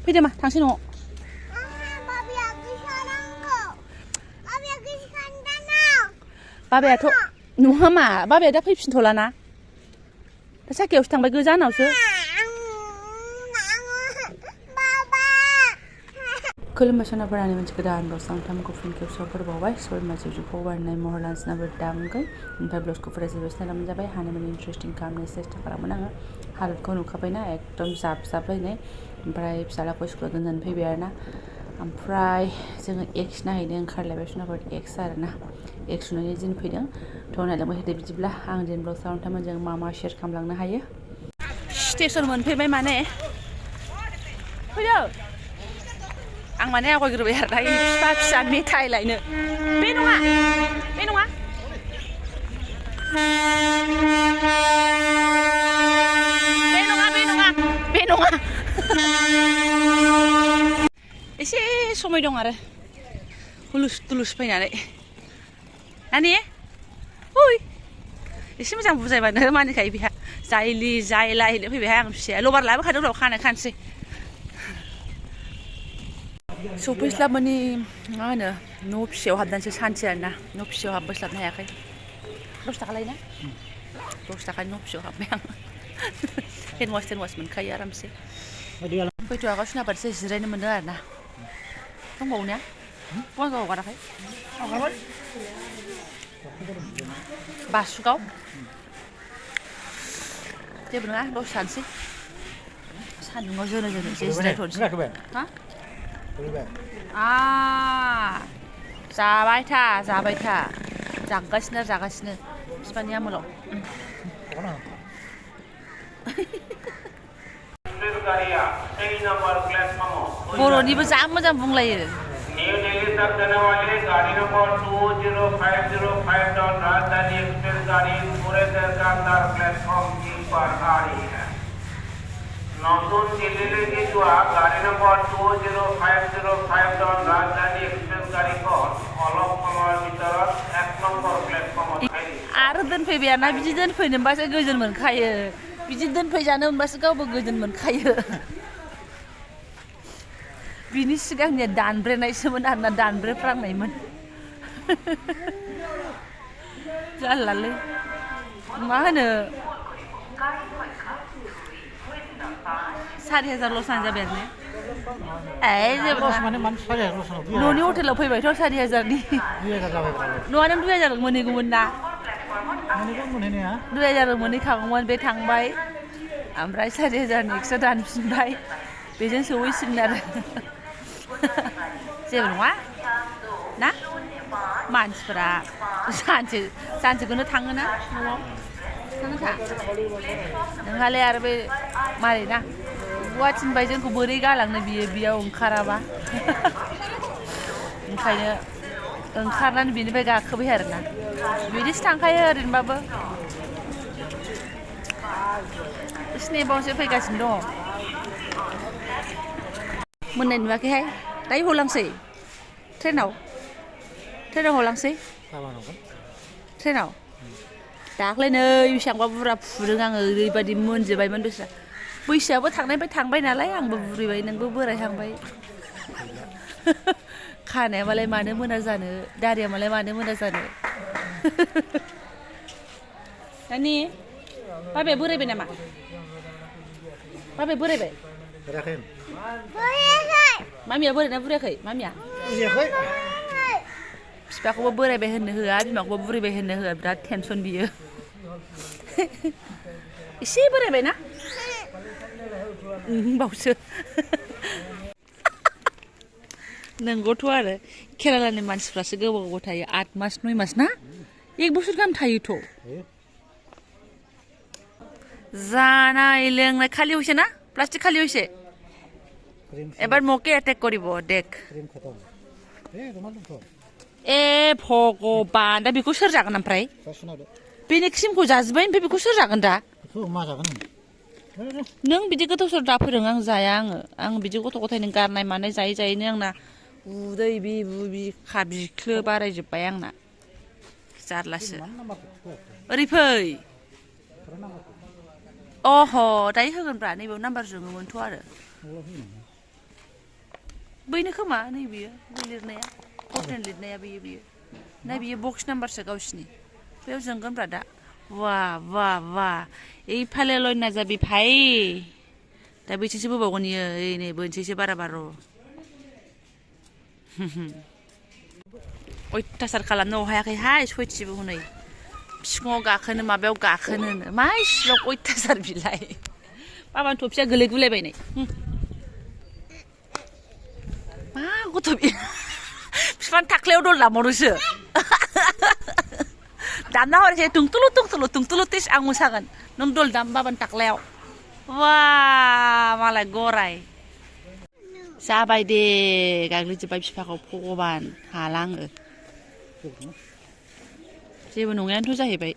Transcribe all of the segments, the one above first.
फैदो मा थांसै न'आव बाबायाथ' नङा मा बाबाया दा फैफिनथ'लाना दा साखायावसो थांबाय गोजानावसो खुलुमबाय सनाफोरानि मोनसे गोदान ब्लग्स नोंथांमोनखौ फिन खेबसेयाव फोरबावबाय सोरबा जिउखौ बारनाय महर लांसिनाबो दामगोन ओमफ्राय ब्लग्सखौ फरायजोबबाय सिनायनानै जाबाय हानायमानि इन्टारेस्टिं खालामनो सेस्था खालामोन आङो हालोदखौ नुखाबायना एकदम जाबलायनाय ओमफ्राय फिसालाखौ स्कुलाव दोननानै फैबाय आरोना ओमफ्राय जोङो एक्स नायहैनो ओंखारलायबाय सनाफोर एक्स आरोना एक्स नुनायनि दिन फैदों थ' नायलांबाय थादो बिदिब्ला आं दिन ब्लग्सआव नोंथांमोनजों मा शेयार खालामलांनो हायो स्टेसन मोनफैबाय माने फैदो आं माने आवगायग्रोबाय आरोना फिसा फिसा मेथाइ लायनो बे नङा बे नङा बे नङा एसे समाय दं आरो हुलुस तुलुस फैनानै नानि ओइ एसे मोजां बुजायबानो मानिखायो बेहा जायलि जायला हैनो फैबायहाय आं फिसाया लबार लाबोखादों र' खानोसै सफैस्लाबमोनि मा होनो न' फिसायाव हाबनानैसो सानसै आरोना न' फिसायाव हाबबोस्लाबनो हायाखै 10 थाखा लायोना 10 थाखानि न' फिसायाव हाबबाय आं हेन्डवास मोनखायो आरामसे फैथ'आखै सोनाबारसो जिरायनो मोनदों आरोना दंबावो ना बङाइगाव हगाराखै बासुगाव जेबो नङा दसे थानोसै सान्दुङाव जोनो एसे जिरायथ'नोसै हा जाबाय था जागासिनो बिफानि आमोलाव बर'निबो जा मोजां बुंलायो न्यू दिल्ली तक जाने वाली गाड़ी नंबर 2050 डाउन राजधानी एक्सप्रेस गाड़ी पूरे शहर का अंदर प्लेटफॉर्म 3 पर आ रही है नौतन दिल्ली की जुआ गाड़ी नंबर 2050 डाउन राजधानी एक्सप्रेस गाड़ी को अलग समय भीतर 1 नंबर प्लेटफॉर्म आरो दोनफैबायना बिदि दोनफैनो मोनबासो गोजोन मोनखायो बिदि दोनफैजानो मोनबासो गावबो गोजोन मोनखायो बिनि सिगांनिया दानब्रेनायसोमोन आरोना दानब्रेफ्रांनायमोन जारलालै मा होनो 4,000 लस जाबाय आरो ने न'नि हटेलाव फैबायथ' 4,000 नि न'आ नों 2,000 मोनहैगौमोन ना 2,000 मोनहैखागौमोन बे थांबाय ओमफ्राय 4,000 नि एक्सट्रा दानफिनबाय बेजों सौहैसिगोन आरो जेबो नङा ना मानसिफोरा सानसेखौनो थाङोना न'आव थाङोखा नोंहालाय आरो बे मारै ना बहा थिनबाय जोंखौ बोरै गालांनो बियो बेयाव ओंखाराबा ओंखायनो ओंखारनानै बिनिफ्राय गाखोबाय आरोना बिदिसो थांखायो ओरैनोबाबो स्नेबावसो फैगासिनो दङ मोननाय नुवाखैहाय दायो हलांसै ट्रेनाव हलांसै ट्रेनाव दाख्लै नै बेसेबांबा बुरजा फुदों आङो ओरैबायदि मोनजोबबायमोन बैसोआबो थांबाय नालाय आंबो बुरैबाय नोंबो बोरायहांबाय खानाया मालाय मानो मोना जानो दारिया मालाय मानो मोना जानो नानि बाबाया बोरायबाय नामा बाबाया बोरायबाय मामिया बोरायना बुरायाखै मामिया बिफाखौबो बोरायबाय होननो होआ बिमाखौबो बुरैबाय होननो होआ बिराद टेनसन बियो एसे बोरायबाय ना बावसो नंगौथ' आरो केरालानि मानसिफ्रासो गोबाव थायो 8 मास 9 मास ना 1 बोसोर गाहाम थायोथ' जानाय लोंनाय खालि हइसे ना प्लास्टिक खालि हइसे एबार मके एटेक करिब देख ए भगबान दा बेखौ सोर जागोन ओमफ्राय बेनि क्रिमखौ जाजोब्बाय ओमफ्राय बेखौ सोर जागोन दा नों बिदि गोथाव सोर दा फोरों आं जाया आं बिदि गथ' गथायनो गारनाय मानाय जायैनो आंना उदै बिखा बिख्लो बारायजोब्बाय आंना जारलासो ओरै फै अह दायो होगोनब्रा नैबेयाव नाम्बार जोङोमोनथ' आरो बैनो खोमा नै बियो लिरनाया पर्टेन लिरनाया बियो ना बियो बक्स नाम्बारसो गावसिनि बेयाव जोंगोनब्रा दा वाह वाह वाह এইফালে লৈ নাযাবি ভাই दा बैथिंसो बोबावगोन इयो नै बोनसैसो बारा बार' अयथासार खालामनो हायाखैहाय सयथिबो हनै बिखुङाव गाखोनो माबायाव गाखोनो मा इसिबां अयथासार बिलाय बाबानि थफिया गोलैगुलायबाय नै मा गथ' बिफां थाख्लायाव दल दामहरोसो दामना हरसै तुंतुलु टिस आं मोसागोन नों दल दाम बाबानि थाख्लायाव वा मालाय गराय जाबाय दे गाग्लिजोब्बाय बिफाखौ भगबान हाला आङो जेबो नङायानोथ' जाहैबाय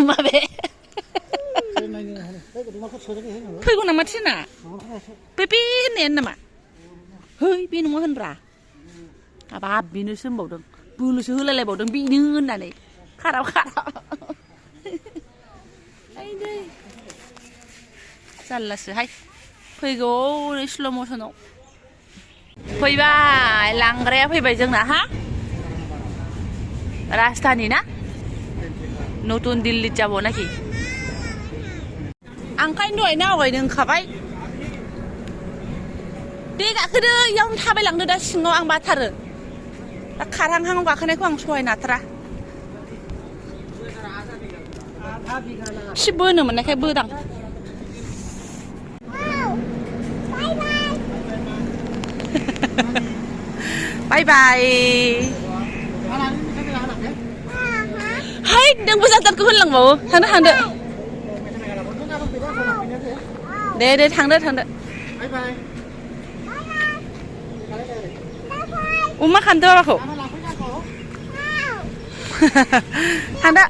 माबे फैगौ नामा थिना बे होननायानो नामा है बे नङा होनब्रा हाबाब बेनोसो होनबावदों बोलोसो होलायलायबावदों बेनो होननानै खाराव आइदै जारलासोहाय फैगौ स्ल' मसनाव फैबाय लांग्राया फैबाय जोंना हा राजधानी ना नतुन दिल्ली जाबाव नाखि आंखायनो दहायनो आवगायनो ओंखाबाय दे गाखोदो इयावनो थाबायलांदो दा सिङाव आं बाथारो दा खारहांहां गाखोनायखौ आं सहायनो हाथारा एसे बोनो मोननायखाय बोदां बाय बाय हाय नोंबो जाथारखौ होनलांबावो थांदो दे थांदो अमा खानदो बाबाखौ थांदो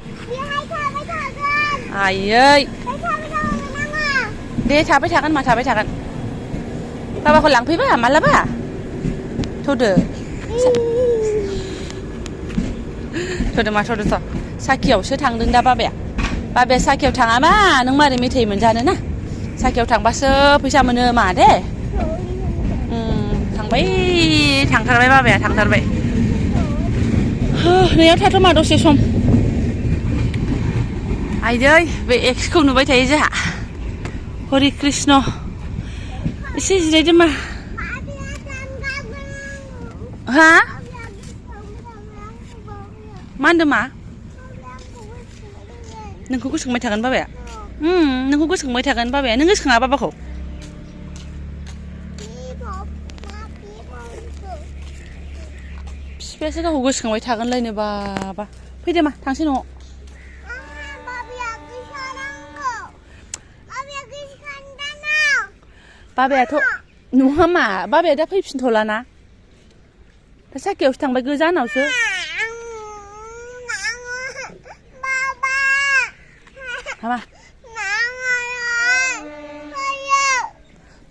आयै दे थाबाय थागोन बाबाखौ लांफैबा मालाबा थ'दो थ' साखियावसो थांदों दा बाबाया साखियाव थाङाबा नों मारै मेथाइ मोनजानो ना साखियाव थांबासो फैसा मोनो मा दे थांथारबाय बाबाया थांथारबाय नैयाव थाथ'मा दसे सम आइदै बे एक्सखौ नुबाय थायो जोंहा हरि कृष्ण एसे जिरायदो मा हा मा होनदों मा नोंखौ गोसोखांबाय थागोन बाबाया नोंखौ गोसोखांबाय थागोन बाबाया नों गोसोखाङा बाबाखौ बिफायासो गावखौ गोसोखांबाय थागोनलायनो बाबा फैदो मा थांसै न'आव बाबायाथ' नङा मा बाबाया दा फैफिनथ'लाना दा साखियावसो थांबाय गोजानावसो हामा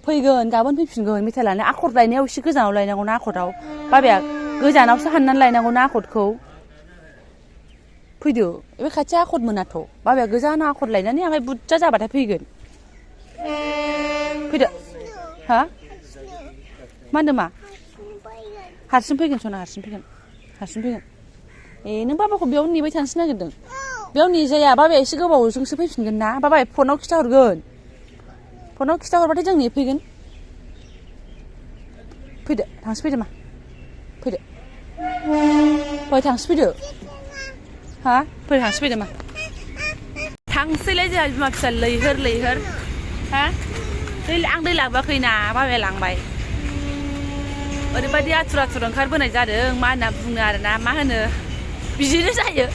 फैगोन गाबोन फैफिनगोन मेथाइ लानो आखर लायनायाव एसे गोजानाव लायनांगौ ना आखराव बाबाया गोजानावसो हाननानै लायनांगौ ना आखरखौ फैदो बे खाथिया आखर मोनाथ' बाबाया गोजानाव आखर लायनानै ओमफ्राय बुरजा जाबाथाय फैगोन फैदो हा मा होनदों मा हारसिं फैगोन सना हारसिं फैगोन नों बाबाखौ बेयाव नेबाय थानोसो नागिरदों बेयाव नेजाया बाबाया एसे गोबावजोंसो फैफिनगोन ना बाबाया फनाव खिथाहरगोन फनाव खिथाहरबाथाय जों नेफैगोन फैदो थांसै फैदो मा फैदो थांसै फैदो हा थांसै फैदो मा थांसैलाय जोंहा बिमा फिसा लैहोर हा आं दै लाबोआखैना बाबाया लांबाय ओरैबायदि आथुर ओंखारबोनाय जादों मा होनना बुङो आरोना मा होनो बिदिनो जायो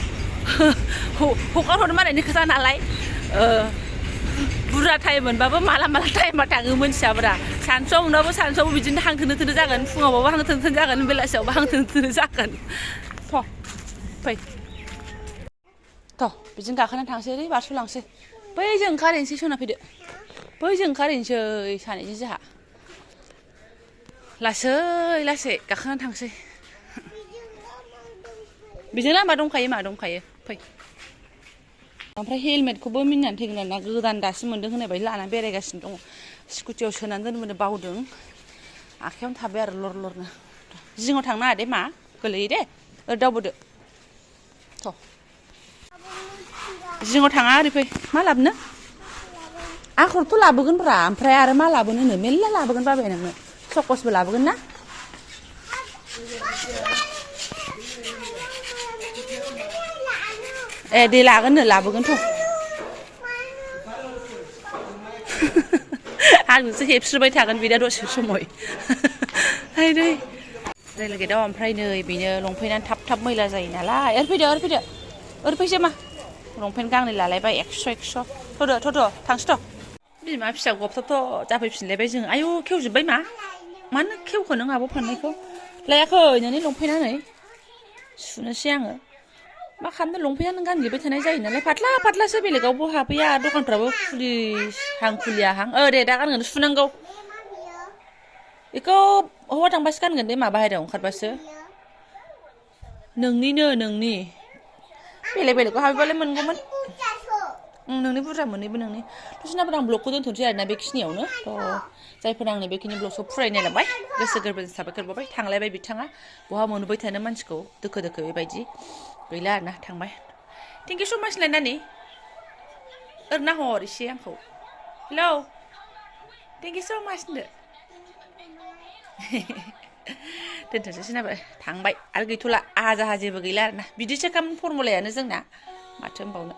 हगारहरनो मालायनि खोथा नालाय बुरजा टाइम मोनबाबो माला टाइमा थाङो मोनथियाब्रा सानसुआव मोनबाबो सानसुआवबो बिदिनो हां थोनो जागोन फुङावबाबो हां थोनो जागोन बेलासियावबो हां थोनो जागोन फै बिदिनो गाखोनानै थांसै ओरै बारस'लांसै बैजों ओंखारहैनोसै सना फैदो बैजों ओंखारहैनोसै सानैजों जोंहा लासै गाखोनानै थांसै बेजों लामा दंखायो फै ओमफ्राय हेलमेटखौबो मिनिनानै थैगोन आरोना गोदान दासो मोनदों होननाय बायदि लानानै बेरायगासिनो दङ स्कुटियाव सोनानै दोनबोनो बावदों आखायावनो थाबाय आरो लर-लरनो जिङाव थांनो नाङा दे मा गोलैयो दे दावबोदो थ' जिङाव थाङा ओरै फै मा लाबोनो आखरथ' लाबोगोनब्रा ओमफ्राय आरो मा लाबोनो मेल्ला लाबोगोन बाबाया नोंनो सकसबो लाबोगोन ना ए दे लागोननो लाबोगोनथ' आंजोंसो हेबस्रोबाय थागोन बिदा दसे समय हाय दै रेल गेटआव ओमफ्राय नै बेनो लंपेन्टआ थाब थाब मैला जायो नालाय ओरै फैसो मा लंपेन्ट गांनै लालायबाय 100 थ'दो थांसै बिमा फिसा गबथाबथ' जाफैफिनलायबाय जों आयौ खेवजोब्बाय मानो खेवखो नों आब' फाननायखौ लायाखै नोंनि लंपेन्टआ नै सुनोसै आङो मा खालामनो लंपेन्टआ नों गानहैबाय थानाय जायो नालाय फाथ्लासो बेलेगावबो हाबैया दखानफ्राबो खुलिहां दे दा गानगोन सुनांगौ बेखौ हौवा थांबासो गानगोन दे मा बाहेरायाव ओंखारबासो नोंनि बेलेगखौ हाबैबालाय मोनगौमोन नोंनि बुरजा मोननैबो नोंनि दसेनाफोर आं ब्लगखौ दोनथ'नोसै आरोना बेखिनियावनो जायफोर आंनि बेखिनि ब्लगखौ फरायनायलांबाय गोसो गोरबोजों साबायखर बावबाय थांलायबाय बिथाङा बहा मोनबाय थानो मानसिखौ दोखो बेबायदि गैला आरोना थांबाय थेंक इउ स' माच नानि ओरैनो हर एसे आंखौ हेलौ थेंक इउ स' माच होनदो दोनथ'नोसै सोनाबा थांबाय आरो गैथ'ला आहा जाहा जेबो गैला आरोना बिदिसो खाम फरमुलायानो जोंना माथो होनबावनो